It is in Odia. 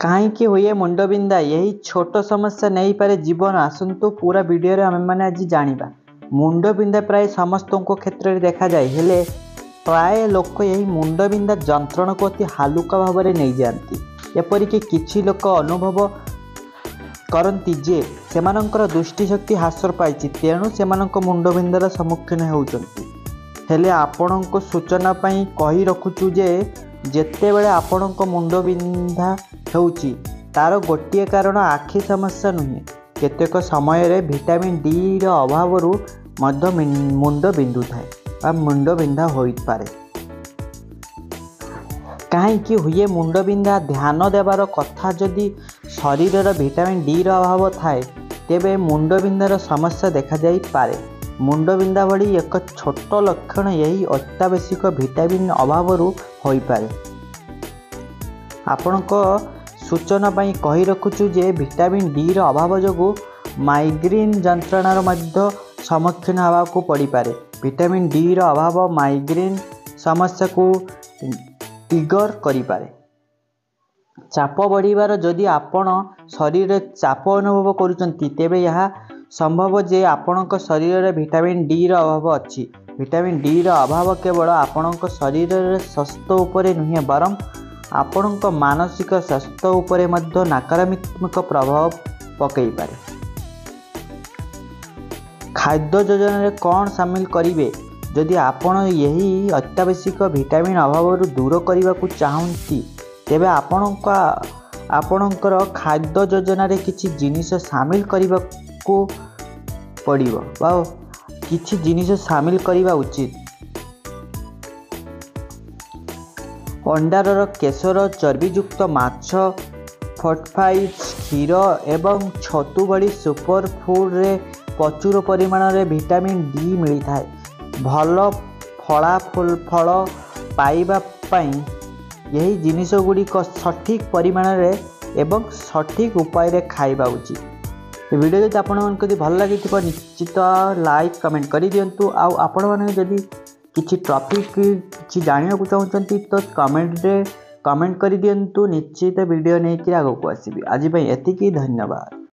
କାହିଁକି ହୁଏ ମୁଣ୍ଡବିନ୍ଧା? ଏହି ଛୋଟ ସମସ୍ୟା ନେଇପାରେ ଜୀବନ। ଆସନ୍ତୁ ପୁରା ଭିଡ଼ିଓରେ ଆମେମାନେ ଆଜି ଜାଣିବା। ମୁଣ୍ଡବିନ୍ଧା ପ୍ରାୟ ସମସ୍ତଙ୍କ କ୍ଷେତ୍ରରେ ଦେଖାଯାଏ, ହେଲେ ପ୍ରାୟ ଲୋକ ଏହି ମୁଣ୍ଡବିନ୍ଧା ଯନ୍ତ୍ରଣାକୁ ଅତି ହାଲୁକା ଭାବରେ ନେଇଯାଆନ୍ତି। ଏପରିକି କିଛି ଲୋକ ଅନୁଭବ କରନ୍ତି ଯେ ସେମାନଙ୍କର ଦୃଷ୍ଟିଶକ୍ତି ହ୍ରାସ ପାଇଛି, ତେଣୁ ସେମାନଙ୍କ ମୁଣ୍ଡବିନ୍ଧାର ସମ୍ମୁଖୀନ ହେଉଛନ୍ତି। ହେଲେ ଆପଣଙ୍କ ସୂଚନା ପାଇଁ କହି ରଖୁଛୁ ଯେ ଯେତେବେଳେ ଆପଣଙ୍କ ମୁଣ୍ଡବିନ୍ଧା ହେଉଛି, ତା'ର ଗୋଟିଏ କାରଣ ଆଖି ସମସ୍ୟା ନୁହେଁ। କେତେକ ସମୟରେ ଭିଟାମିନ୍ ଡିର ଅଭାବରୁ ମଧ୍ୟ ମୁଣ୍ଡ ବିନ୍ଧୁଥାଏ ବା ମୁଣ୍ଡବିନ୍ଧା ହୋଇପାରେ। କାହିଁକି ହୁଏ ମୁଣ୍ଡବିନ୍ଧା? ଧ୍ୟାନ ଦେବାର କଥା, ଯଦି ଶରୀରର ଭିଟାମିନ୍ ଡିର ଅଭାବ ଥାଏ, ତେବେ ମୁଣ୍ଡବିନ୍ଧାର ସମସ୍ୟା ଦେଖାଯାଇପାରେ। ମୁଣ୍ଡବିନ୍ଧା ଭଳି ଏକ ଛୋଟ ଲକ୍ଷଣ ଏହି ଅତ୍ୟାବଶ୍ୟକ ଭିଟାମିନ୍ ଅଭାବରୁ ହୋଇପାରେ। ଆପଣଙ୍କ ସୂଚନା ପାଇଁ କହି ରଖୁଛୁ ଯେ ଭିଟାମିନ୍ ଡିର ଅଭାବ ଯୋଗୁଁ ମାଇଗ୍ରେନ୍ ଯନ୍ତ୍ରଣାର ମଧ୍ୟ ସମ୍ମୁଖୀନ ହେବାକୁ ପଡ଼ିପାରେ। ଭିଟାମିନ୍ ଡିର ଅଭାବ ମାଇଗ୍ରେନ୍ ସମସ୍ୟାକୁ ଟ୍ରିଗର୍ କରିପାରେ। ଚାପ ବଢ଼ିବାର, ଯଦି ଆପଣ ଶରୀରରେ ଚାପ ଅନୁଭବ କରୁଛନ୍ତି, ତେବେ ଏହା ସମ୍ଭବ ଯେ ଆପଣଙ୍କ ଶରୀରରେ ଭିଟାମିନ୍ ଡିର ଅଭାବ ଅଛି। ଭିଟାମିନ୍ ଡିର ଅଭାବ କେବଳ ଆପଣଙ୍କ ଶରୀରର ସ୍ୱାସ୍ଥ୍ୟ ଉପରେ ନୁହେଁ, ବରଂ ଆପଣଙ୍କ ମାନସିକ ସ୍ୱାସ୍ଥ୍ୟ ଉପରେ ମଧ୍ୟ ନକାରାତ୍ମକ ପ୍ରଭାବ ପକାଇପାରେ। ଖାଦ୍ୟ ଯୋଜନାରେ କ'ଣ ସାମିଲ କରିବେ? ଯଦି ଆପଣ ଏହି ଅତ୍ୟାବଶ୍ୟକ ଭିଟାମିନ୍ ଅଭାବରୁ ଦୂର କରିବାକୁ ଚାହାନ୍ତି, ତେବେ ଆପଣଙ୍କର ଖାଦ୍ୟ ଯୋଜନାରେ କିଛି ଜିନିଷ ସାମିଲ କରିବାକୁ ପଡ଼ିବ ବା କିଛି ଜିନିଷ ସାମିଲ କରିବା ଉଚିତ। ଅଣ୍ଡାର କେଶର, ଚର୍ବିଯୁକ୍ତ ମାଛ, ଫର୍ଟିଫାଇଡ୍ କ୍ଷୀର ଏବଂ ଛତୁ ଭଳି ସୁପର ଫୁଡ଼ରେ ପ୍ରଚୁର ପରିମାଣରେ ଭିଟାମିନ୍ ଡି ମିଳିଥାଏ। ଭଲ ଫଳାଫଳ ପାଇବା ପାଇଁ ଏହି ଜିନିଷଗୁଡ଼ିକ ସଠିକ୍ ପରିମାଣରେ ଏବଂ ସଠିକ୍ ଉପାୟରେ ଖାଇବା ଉଚିତ। ଏ ଭିଡ଼ିଓ ଯଦି ଆପଣମାନଙ୍କୁ ଯଦି ଭଲ ଲାଗିଥିବ, ନିଶ୍ଚିତ ଲାଇକ୍ କମେଣ୍ଟ କରିଦିଅନ୍ତୁ। ଆଉ ଆପଣମାନେ ଯଦି କିଛି ଟପିକ୍ କିଛି ଜାଣିବାକୁ ଚାହୁଁଛନ୍ତି, ତ କମେଣ୍ଟରେ କମେଣ୍ଟ କରିଦିଅନ୍ତୁ। ନିଶ୍ଚିତ ଭିଡ଼ିଓ ନେଇକି ଆଗକୁ ଆସିବି। ଆଜି ପାଇଁ ଏତିକି, ଧନ୍ୟବାଦ।